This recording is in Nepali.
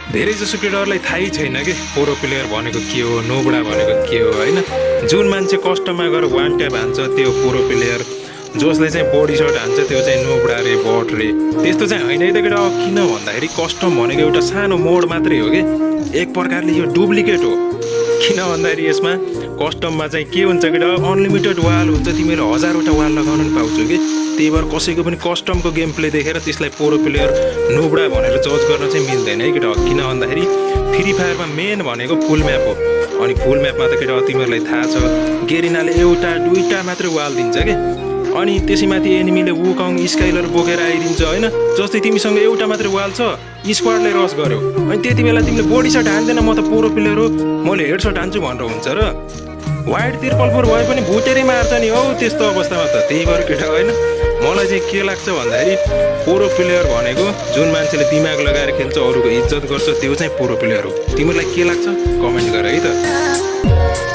धेरैजसो केटाहरूलाई थाहै छैन कि प्रो प्लेयर भनेको के हो, नोबडा भनेको के हो होइन। जुन मान्छे कस्टममा गएर वान ट्याप हान्छ त्यो प्रो प्लेयर, जसले चाहिँ बडी सर्ट हान्छ त्यो चाहिँ नोबडा रे, बट रे। त्यस्तो चाहिँ होइन है त केटा। किन भन्दाखेरि कस्टम भनेको एउटा सानो मोड मात्रै हो कि, एक प्रकारले यो डुप्लिकेट हो। किन भन्दाखेरि यसमा कस्टममा चाहिँ के हुन्छ केटा, अनलिमिटेड वाल हुन्छ, तिमीले 1000वटा वाल लगाउन पनि पाउँछौ कि। त्यही भएर कसैको पनि कस्टमको गेम प्ले देखेर त्यसलाई प्रो प्लेयर नोबडा भनेर जज गर्न चाहिँ मिल्दैन है केटा। किन भन्दाखेरि फ्री फायरमा मेन भनेको फुल म्याप हो। अनि फुल म्यापमा त केटा तिमीहरूलाई थाहा छ गेरिनाले एउटा दुईटा मात्रै वाल दिन्छ कि। अनि त्यसैमाथि एनिमीले वुकङ स्काइलर बोकेर आइदिन्छ होइन। जस्तै तिमीसँग एउटा मात्रै वाल छ, स्क्वाडले रस गर्यो, अनि त्यति बेला तिमीले बडी सर्ट हान्दैन, म त प्रो प्लेयर हो, मैले हेड सर्ट हान्छु भनेर हुन्छ र। वाइड तिर्पल फोर भए पनि भुटेरै मार्छ नि हौ त्यस्तो अवस्थामा त। त्यही भएर केटा होइन, मलाई चाहिँ के लाग्छ भन्दाखेरि प्रो प्लेयर भनेको जुन मान्छेले दिमाग लगाएर खेल्छ, अरूको इज्जत गर्छ, त्यो चाहिँ प्रो प्लेयर हो। तिमीहरूलाई के लाग्छ कमेन्ट गर है त।